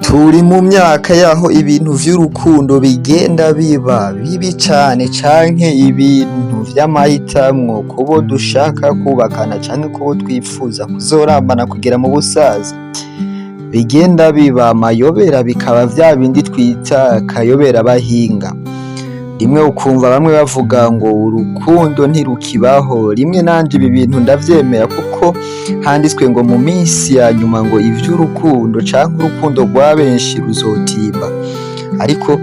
Turi mu myaka yaho ibintu vy'urukundo bigenda biba bibi cane, canke ibintu vy'amahitamwo kubo dushaka kubakana canke kubo twipfuza kuzorambana kugera mu busaza, bigenda biba amayobera, bikaba vya bindi twita kayobera bahinga. Rimwe ukumva bamwe bavuga ngo urukundo ntirukibaho. Rimwe nanje ibi bintu ndavyemera, kuko handitswe ngo mu minsi ya nyuma ngo ivy'urukundo canke urukundo rwa benshi ruzotimba. Ariko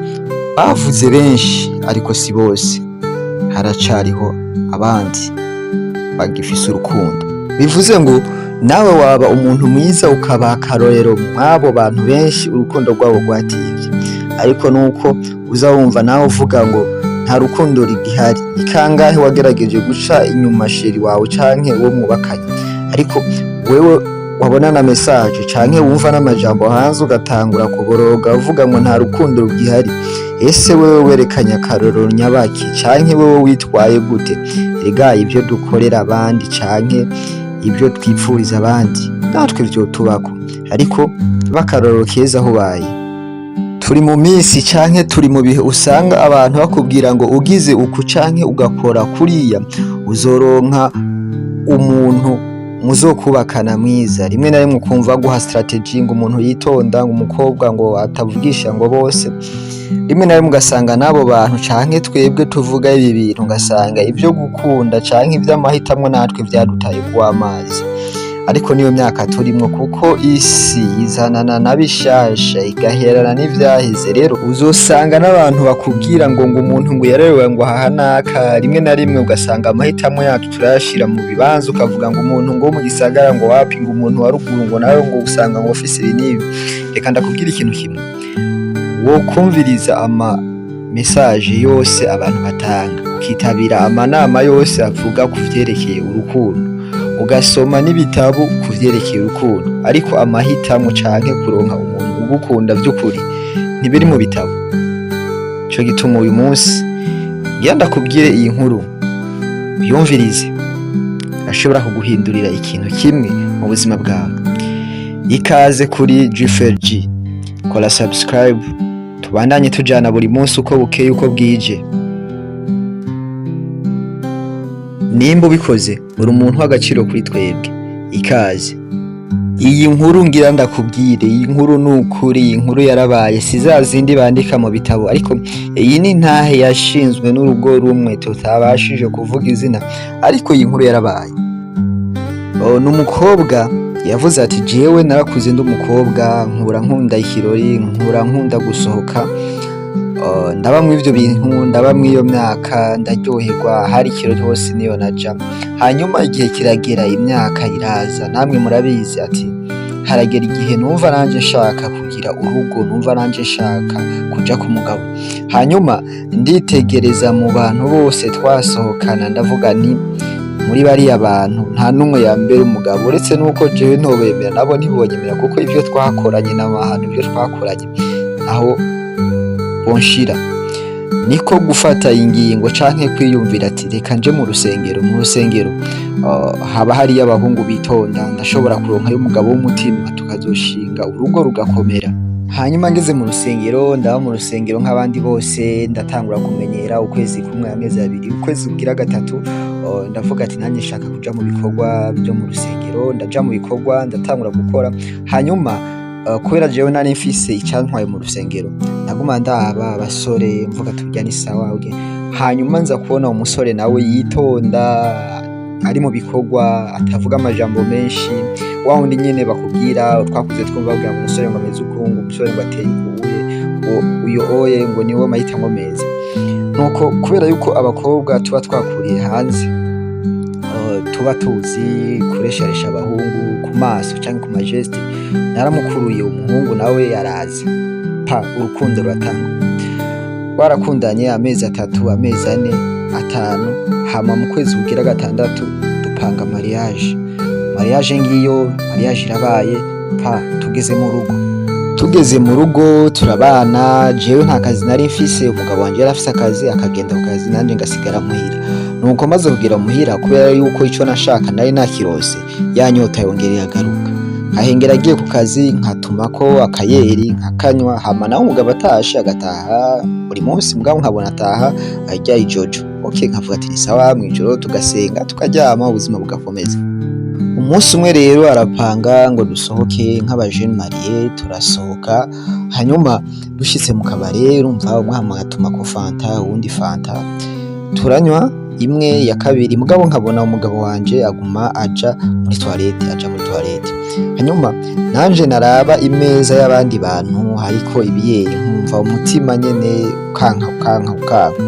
bavuze benshi, ariko si bose, haracariho abandi bagifise urukundo. Bivuze ngo nawe waba umuntu mwiza, ukaba akarorero mw'abo bantu benshi urukundo rwabo rwatimvye. Ariko nuko uza wumva nawe uvuga ngo nta rukundo rigihari. Ni kangahe wagerageje guca inyuma chéri wawe canke uwo mwubakanye, ariko wewe wabona na message canke wumva n'amajambo hanze, ugatangura kuboroga uvuga ngo nta rukundo rugihari? Ese wewe werekanye akarorero nyabaki, canke wewe witwaye gute? Erega ibyo dukorera abandi canke ibyo twipfuriza abandi, natwe vyotubako. Ariko bakarorero keza aho ubaye. Turi mu minsi canke turi mu bihe usanga abantu bakubwira ngo ugize uku canke ugakora kuriya, uzoronka umuntu muzokubakana mwiza. Rimwe na rimwe ukumva guha strategy ngo umuntu yitonda, ngo umukobwa ngo atavugisha ngo bose. Rimwe na rimwe ugasanga n'abo bantu canke twebwe tuvuga ibi bintu, ugasanga ibyo gukunda canke ivy'amahitamwo natwe vyadutaye kuw'amazi. Ariko niyo myaka turimwo, kuko isi izanana na bishasha, igaherana n'ivyaheze. Rero uzosanga n'abantu bakubwira ngo umuntu ngo yarerewe ngo aha naka. Rimwe na rimwe ugasanga amahitamo yacu turayashira mu bibanza, ukavuga ngo umuntu ngo wo mu gisagara ngo wapi, ngo umuntu wa ruguru ngo nawe ngo usanga ngo ufise ibi n'ibi. Reka ndakubwira ikintu kimwe: wokumviriza ama message yose abantu batanga, ukitabira amanama yose avuga ku vyerekeye urukundo, ugasoma n'ibitabo ku vyerekeye urukundo, ariko amahitamo canke kuronka umuntu ugukunda vy'ukuri ntibiri mu bitabo. Ico gituma uyu munsi ngira ndakubwire iyi nkuru, uyumvirize, ashobora kuguhindurira ikintu kimwe mu buzima bwawe. Ikaze kuri GFG, kora subscribe, tubandanye tujana buri munsi uko bukeye uko bwije. Nimba ubikoze, uri umuntu w'agaciro kuri twebwe. Ikaze. Iyi nkuru ngira ndakubwire, iyi nkuru ni ukuri, iyi nkuru yarabaye, si za zindi bandika mu bitabo, ariko iyi ni intahe yashinzwe n'urugo rumwe tutabashije kuvuga izina, ariko iyi nkuru yarabaye. Oh, ni umukobwa yavuze ati: "Jewe narakuze ndi umukobwa, nkura nkunda ikirori, nkura nkunda gusohoka. Oh, ndaba mw'ivyo bintu, ndaba mw'iyo myaka, ndaryoherwa, hari ikirori hose niyo naja. Hanyuma igihe kiragera, imyaka iraza, namwe murabizi." Ati: "Haragera igihe numva nanje nshaka kugira urugo, numva nanje nshaka kuja ku mugabo. Hanyuma nditegereza mu bantu bose twasohokana, ndavuga nti muri bariya bantu nta n'umwe yambera umugabo, uretse n'uko jewe ntobemera, nabo ntibonyemera, kuko ivyo twakoranye n'amahano, ibyo twakoranye aho bonshira." Niko gufata ingingo canke kwiyumvira ati: "Reka nje mu rusengero. Mu rusengero haba hariyo abahungu bitonda, ndashobora kuronkayo umugabo w'umutima, tukazoshinga urugo rugakomera." Hanyuma ngeze mu rusengero, ndaba mu rusengero nk'abandi bose, ndatangura kumenyera ukwezi kumwe, amezi 2, ukwezi kugira gatatu, ndavuga ati nanjye nshaka kuja mu bikorwa byo mu rusengero. Ndaja mu bikorwa, ndatangura gukora. Hanyuma kubera jewe nari mfise icantwaye mu rusengero, naguma ndaba abasore, mvuga turya ni sawa, okay. Hanyuma nza kubona umusore nawe yitonda, ari mu bikorwa, atavuga amajambo menshi, wa wundi nyene bakubwira twakuze twumva bavuga ngo umusore ngo ameze uku, ngo umusore ngo ateye ukuye, ngo uyo oye ngo niwe mahitamwo meza. Nuko kubera yuko abakobwa tuba twakuriye hanze, tuba tuzi kuresharesha abahungu ku maso canke ku ma gestes, naramukuruye umuhungu, nawe araza, pa, urukundo ruratangwa. Twarakundanye amezi 3, amezi 4, 5, hama mu kwezi kugira gatandatu dupanga mariage. Mariage ngiyo, mariage irabaye, pa, tugeze mu rugo. Tugeze mu rugo turabana. Jewe nta kazi nari mfise, umugabo wanje yari afise akazi, akagenda ku kazi, nanje ngasigara muhira. Nuko maze kugera muhira, kubera yuko ico nashaka nari nakirose, ya nyota yongera iragaruka. Nkahengera agiye ku kazi, nkatumako akayeri nkakanywa. Hama nawe umugabo atashe, agataha buri munsi, mugabo nkabona ataha arya ijojo. Okay, nkavuga ati ni sawa. Mw'ijoro tugasenga, tukaryama, ubuzima bugakomeza. Umunsi umwe rero arapanga ngo dusohoke nk'aba jeunes mariés. Turasohoka, hanyuma dushitse mu kabare, urumva, umwe agatuma ko fanta, uwundi fanta, turanywa imwe ya kabiri, mugabo nkabona umugabo wanje aguma aja muri toilette, aja muri toilette. Hanyuma nanje naraba imeza y'abandi bantu hariko ibiyeri, nkumva umutima nyene ukanka, ukanka, ukanka.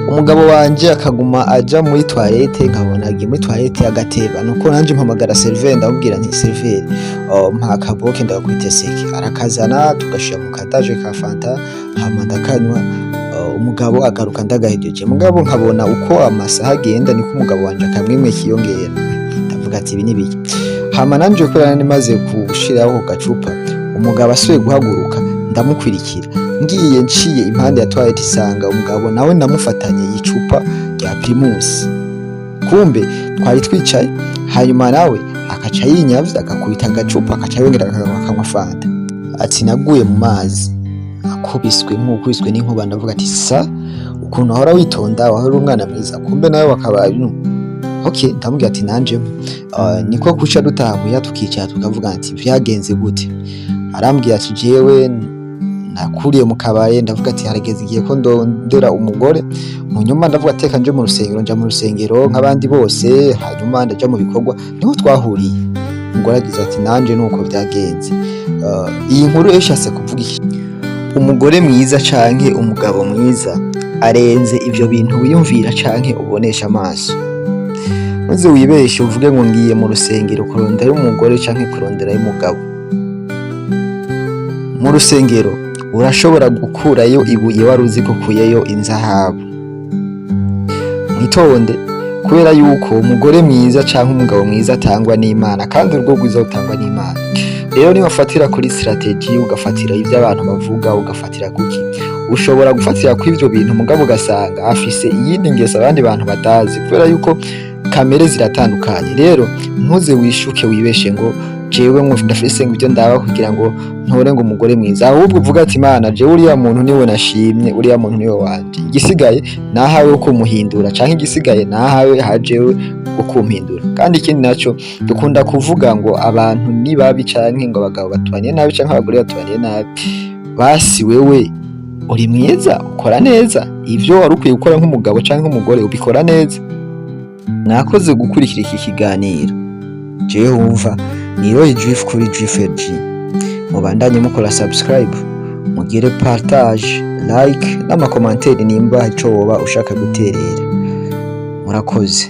Umugabo wanje akaguma aja muri toilette, nkabona agiye muri toilette agateba. Nuko nanje mpamagara serveur, ndamubwira nti: "Serveur, oh, mpa akaboke ndagakubita sec." Arakazana, tugashira mu kadaje ka fanta, hama ndakanywa. Umugabo agaruka ndagahejeje, mugabo nkabona uko amasaha agenda niko umugabo wanje akamwemwe kiyongera. Ndavuga ati: "Ibi ni biki?" Hama nanje kubera nari maze gushiraho gacupa, umugabo asubiye guhaguruka ndamukwirikira. Ngiye nciye impande ya toilette, isanga umugabo nawe namufatanye icupa rya Primus. Kumbe twari twicaye, hanyuma nawe akaca yinyavya, agakubita agacupa, akaca yongera akanywa fanta. Ati: "Naguye mu mazi, akubiswe nk'ukubiswe n'inkuba." Ndavuga ati: "Sa ukuntu wahora witonda, wahora uri umwana mwiza, kumbe nawe wakabaye." Okay, ndamubwira ati nanjemo. Niko kuca dutaha muhira, tukicara, tukavuga ati: "Vyagenze gute?" Arambwira ati: "Jewe nakuriye mu kabare." Ndavuga ati: "Harageze igihe ko ndondera umugore." Mu nyuma ndavuga ati: "Reka nje mu rusengero." Nja mu rusengero nk'abandi bose, hanyuma ndaja mu bikorwa, niho twahuriye. Umugore agize ati: "Nanje nuko vyagenze." Iyi nkuru ishatse kuvuga iki? Umugore mwiza canke umugabo mwiza arenze ivyo bintu wiyumvira canke ubonesha amaso. Ntuze wibeshe uvuge ngo ngiye mu rusengero kuronderayo umugore canke kuronderayo umugabo. Mu rusengero urashobora gukurayo ibuye wari uzi ko ukuyeyo inzahabu. Mwitonde, kubera yuko umugore mwiza canke umugabo mwiza atangwa n'Imana, kandi urugo rwiza rutangwa n'Imana. Rero niwafatira kuri stratégie, ugafatira ivyo abantu bavuga, ugafatira kuki, ushobora gufatira kuri ivyo bintu, mugabo ugasanga afise iyindi ngeso abandi bantu batazi, kubera yuko kamere ziratandukanye. Rero ntuze wishuke, wibeshe ngo jewe ngo ndafise ngo ivyo ndaba kugira ngo ntore ngo umugore mwiza. Ahubwo uvuga ati: "Imana, jewe uriya muntu niwe nashimye, uriya muntu niwe wanje, igisigaye nahawe kumuhindura, canke igisigaye nahawe hajewe ukumpindura." Kandi ikindi naco, dukunda kuvuga ngo abantu ni babi, canke ngo abagabo batubaniye nabi, canke abagore batubaniye nabi. Basi wewe uri mwiza, ukora neza ivyo wari ukwiye gukora nk'umugabo canke nk'umugore, ubikora neza. Mwakoze gukurikira iki kiganiro. Jewe wumva ni Roy Drift kuri Drift LG. Mubandanye mukora subscribe, mugire partage, like n'ama commentaires nimba ico woba ushaka guterera. Murakoze.